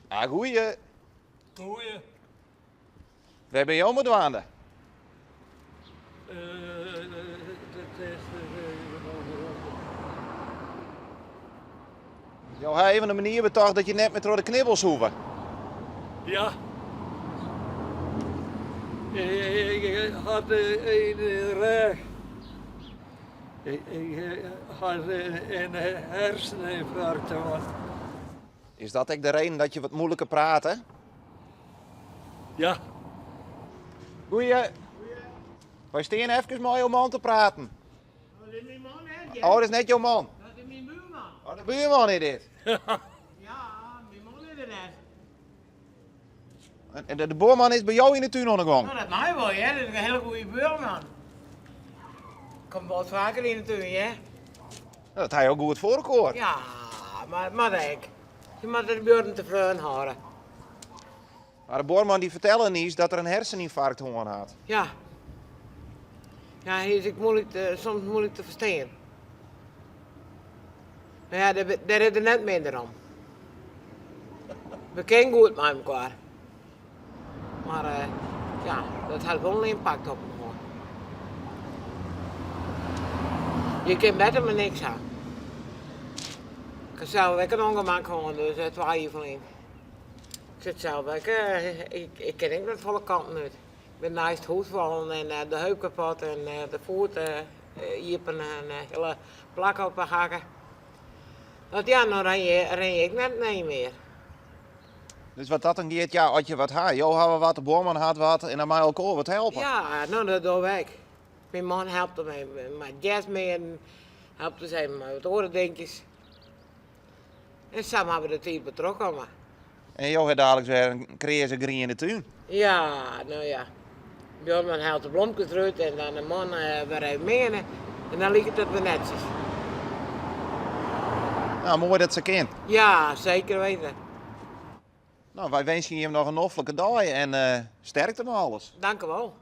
Ah, goeie. Goeie. Wêr binne jo mei dwaande? Jo ha even in manier betocht dat je net mear troch de knibbels hoege. Ja. Ik had in de rêch. Ik had in herseninfarct gehad. Is dat ek de reden dat je wat moeilijker prate? Ja. Goeie. Wy steane efkes mei jo man te praten. Dat is myn man net, Oh, dat is net jo man? Dat is myn buorman. Oh, de buorman is dit? Ja, myn man is der net. En de buorman is by jo yn de tún oan de gong? No, dat mei wol, hear. Dat is in hiele goede buorman. Komt wol faker yn de tún, hear. Dat ha jo goed foar elkoar. Ja, mar moat ek. Je moatte de buorren te freon hâlde. Mar de buorman dy fertelde niis dat er in hersenynfarkt hân hat. Ja. Ja, hy is ek moeilik te, soms moeilik te ferstean. Mar ja, dêr is er net minder om. We kinne goed mei mekoar. Mar ja, dat hat wol in ympakt op him hân. Je kin better mar niks ha. Ik ha sels ek in ûngemak hân, dus twa jier ferlyn. Ik sit sels ek, ik kin ek net folle kanten út. Ik bin neist hûs fallen en de heup kapot en de foet iepen en hiele plak op 'e hakke. Dat ja, no rin je ek net nee mear. Dus wat dat oangiet, ja, as je wat ha, jo hawwe wat, de buorman hat wat en dan mei elkoar wat helpe. Ja, no dat dogge we ek. Myn man helpt my mei it gersmeanen, helpt ús even mei wat oare dinkjes. En sa moatte we de tiid wol trochkomme. En jo ha daliks wer in kreaze griene tún. Ja, no ja. Buorman helpt de blomkes derút en dan de man wer even meane en dan liket it wer netsjes. Nou, moai dat sa kin. Ja, seker weten. No, wy winskje jim noch in noflike dei en sterkte mei alles. Dankewol.